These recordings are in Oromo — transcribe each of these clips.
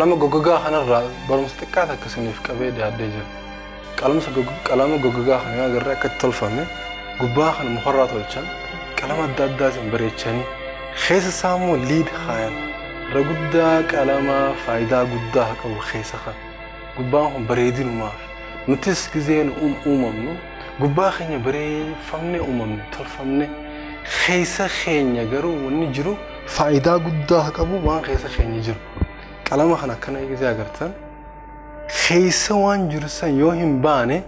Qalama goggogaa kanarraa barumsa xiqqaa takka isiniif qabee dhiyaadhee jira. Qalama goggogaa kana yoo agarre akka itti tolfame gubbaa kana mukarraa tolchan, qalama adda addaatiin bareechanii keessa isaa immoo liid kaayan. Irra guddaa qalama faayidaa guddaa qabu keessa kana. Gubbaan kun bareedinumaaf. Nutis gizeen uumamnu gubbaa keenya bareeffamne uumamne tolfamne, keessa keenya garuu wanni jiru faayidaa guddaa qabu waan keessa keenya jiru. Qalama kana akkana gizee agartan keessa waan jiru san yoo hin baane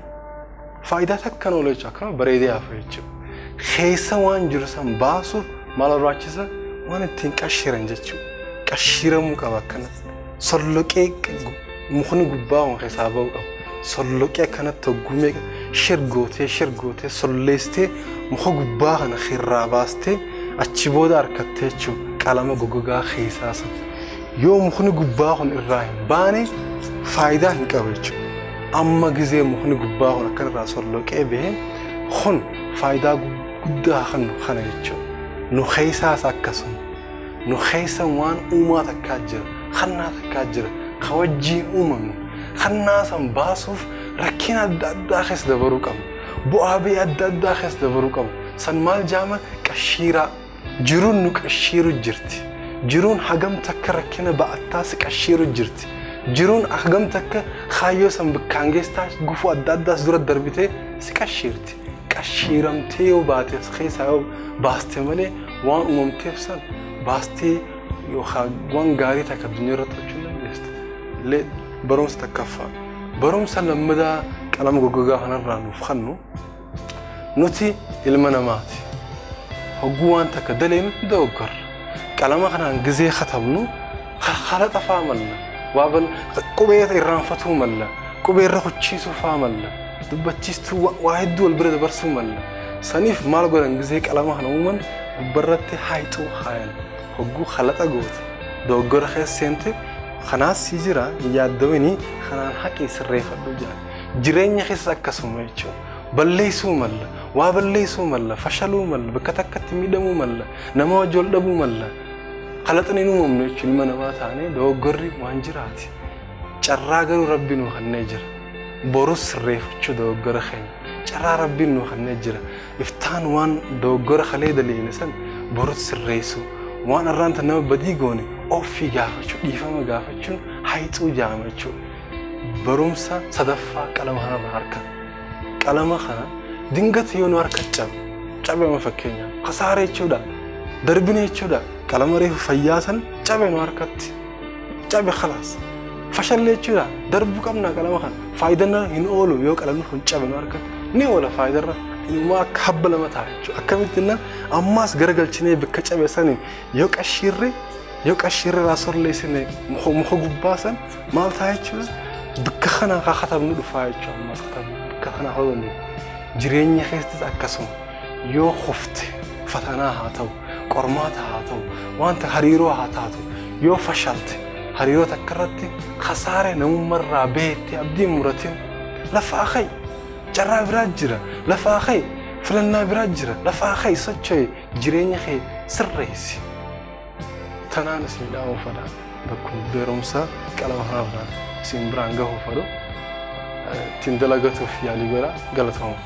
faayidaa takkan oolu jechuudha. Akkana bareedee hafa jechuudha. Keessa waan jiru san baasuuf maal barbaachisa? Waan ittiin qashiran jechuudha. Qashiramuu qaba akkana. Solloqee mukni gubbaa waan keessaa ba'uu qaba. Solloqee akkanatti hoggumee shirgootee shirgootee solleessitee muka gubbaa kana irraa baastee achi booda harkattee jechuudha. Qalama goggogaa keessaa san. Yoo mukni gubbaa kun irraa hin baane faayidaa hin qabu jechuudha. Amma gizee mukni gubbaa kun akkan irraa solloqee bahee kun faayidaa guddaa kan kana jechuudha. Nu keessaas akkasuma. Nu keessa waan uumaa takkaa jira, kannaa takkaa jira, ka wajjiin uumamnu. Kannaa san baasuuf rakkina adda addaa keessa dabaruu qabna. Bu'aa ba'ii adda addaa keessa dabaruu qabna. San maal jaama? Qashiiraa. Jiruun nu qashiiru jirti. Jiruun hagam takka rakkina ba'attaa si qashiiru jirti. Jiruun hagam takka kaayyoo san bakkaan geessaa gufuu adda addaas dura darbitee si qashiirti. Qashiiramtee yoo baate keessaa yoo baaste malee waan uumamteef san baastee yookaan waan gaarii takka addunyaa irratti hojjechuu dandeessa. Barumsa takkaffaa. Barumsa lammadaa qalama goggogaa kanarraa nuuf kennu, nuti ilma namaati. Hogguu waan takka daleenu dogoggorra. Qalama kanaan gizee katabnu halaxa faa malla. Waa qubee irraanfatuu malla. Qubee irra hucciisuu faa malla. Dubbachiistuu waa hedduu wal bira dabarsuu malla. Saniif maal godhan gizee qalama kana uuman? Gubbarratti haayixuu haayan. Hogguu halaxa goote. Dogoggora keessa seente kanaas si jira hin yaaddawini, kanaan haqii sirreeffadhu jedhan. Jireenya keessa akkasuma jechuudha. Balleessuu malla, waa balleessuu malla, fashaluu malla, bakka takkatti miidhamuu malla, nama wajji wal dhabuu malla. Halaxni hin uumamnu jechuun ilma namaa taanee dogoggorri waan jiraati. Carraa garuu rabbi nuu kennee jira. Borus sirreeffachuu dogoggora keenya. Carraa rabbiin nuu kennee jira. Iftaan waan dogoggora kalee daleene san borus sirreessuu. Waan irraanta nama badii goone ofii gaafachuu, dhiifama gaafachuun hayxuu jaama jechuudha. Barumsa sadaffaa qalama kanarraa harka. Qalama kana dingata yoo nu harka cabe, cabema fakkeenyaaf kasaara jechuudha. Darbine jechuudha. Qalama reefu fayyaa san cabe nu harkatti. Cabe khalaas. Fashallee jechuudha. Darbuu qabna qalama kana. Faayidaa hin oolu yoo qalamni kun cabe nu harkatti. Ni oola faayidarra. Inumaa akka habba lama ta'a jechuudha. Akkamitti innaan ammaas garagalchinee bakka cabe saniin yoo qashiirre, yoo qashiirre irraa solleessine muka gubbaa san maal ta'a jechuudha. Bakka kanaa haa katabnu dhufaa jechuudha. Ammaas katabnu bakka kanaa hodhannu. Jireenya keessattis akkasuma yoo kufte, fatanaa haa ta'u, qormaata haa ta'u, wanta hariiroo haa taatu, yoo fashalte hariiroo takka irratti kasaare namummarraa beettee abdii muratin, lafaa ka'i. Carraa biraa jira. Lafaa ka'i. Filannaa biraa jira. Lafaa ka'i, socho'i, jireenya kee sirreessi. Tanaan isin dhaamuu fedha. Bakkuma beerumsa qalama kanarraa isin biraan gahuu fedhu ittiin dalagatuuf yaalii godha. Galatooma.